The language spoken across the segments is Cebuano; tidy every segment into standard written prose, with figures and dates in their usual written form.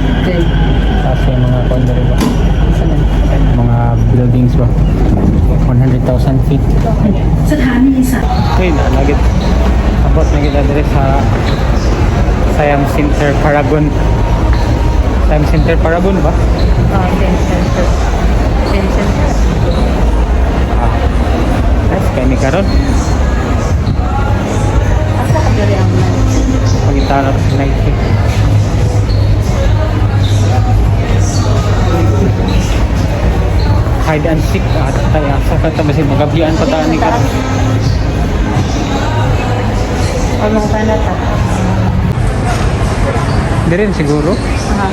Okay. Taas yung mga condo ba? Saan na? Mga buildings ba? 100,000 feet. สถานีส Okay na, nagit. Abot na kita diri sa Siam Center Paragon. Siam Center Paragon ba? Ah, Siam Center. Siam Center. Ah. Nice kay ni karon. Asa ka diri ang night? Pangita na sa Nike. Hide and seek at tayo sa kata basi magabian pa ta ni karon. O mga panata. Diri siguro Aha.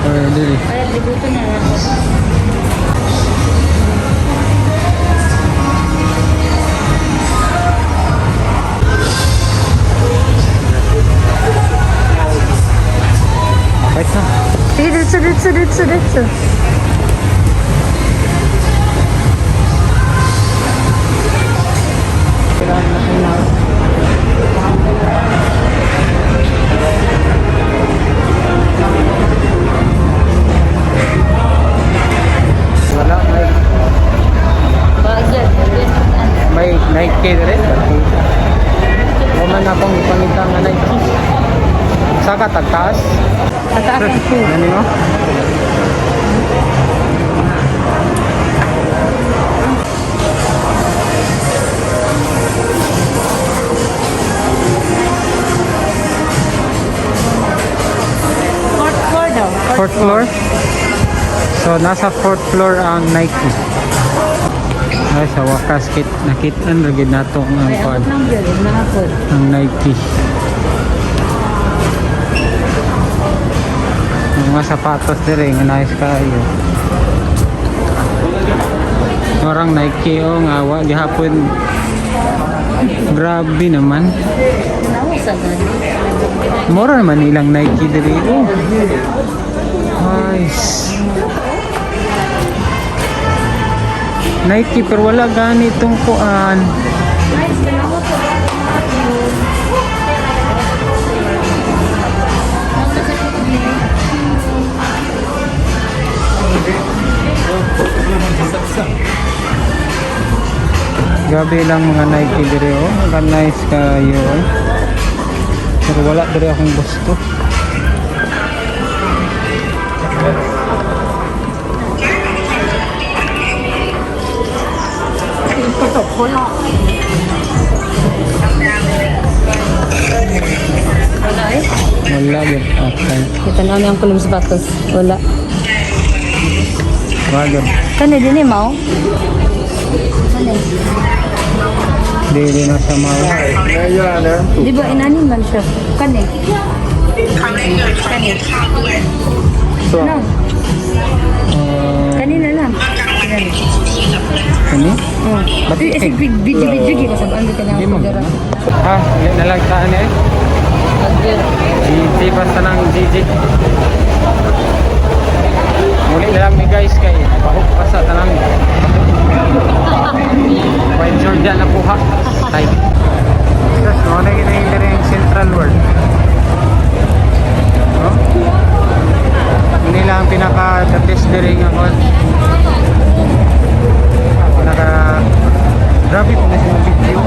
or diri. Ay, libutan na lang. Wait na. Sige, dito, dito, dito, dito. Wala may Bagyan, bagyan. may Nike diri. Wa man akong ipangita nga Nike. Saka tagtaas. Pataas ang shoe. Ano mo? Fourth floor daw. Fourth floor? So, nasa fourth floor ang Nike. Ay, sa wakas, kit, nakitaan ra gyud nato ang Ay, kuan, abot lang yun. Naapod. ang Nike. Ang mga sapatos dire nga nice kaayo. Orang Nike oh nga wa gihapon. Grabe naman. Nawa sa gani. Mura naman ilang Nike diri oh. Nice. Nike pero wala ganitong kuan. Nice, nawa sa Grabe lang mga Nike diri oh. Ang nice kayo. Oh. Pero wala diri akong gusto. Wala eh. Wala gyud. Okay. Kita na ang kulong sapatos. Wala. Wala gyud. Kani din eh, mao? Kani. Dili na sa mga. Di ba inani man siya? Kani. Kani. So, No. Kani na lang. Kani. Kani? Oh. Ba't Uy, eh, video video kita sa ando ka na Di ako mo. dira. Ha, yun na lang taan eh. Bagyo. GG basta ng GG. Muli na lang mi guys kay bahok pa sa tanang. White Jordan na kuha. Tay. Tapos mo na ginayin diri ang Central World. No? Nila ang pinaka the best diri nga kon. Pinaka grabe po na siya video.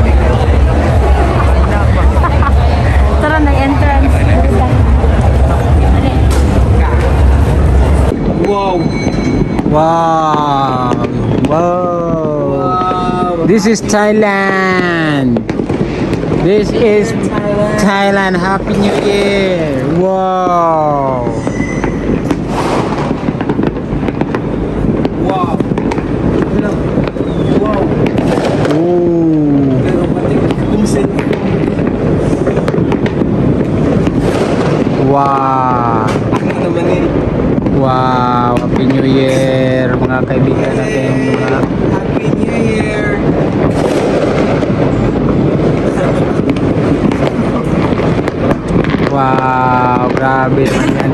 Tara na entrance. Wow. Wow. Wow. This is Thailand. This is Thailand. Happy New Year. Wow. Wow. Wow. Ooh. Pero pati kumsit. Wow. Ano naman eh. Wow. Happy New Year mga kaibigan natin. Mga Happy New Year! Wow, grabe naman yan.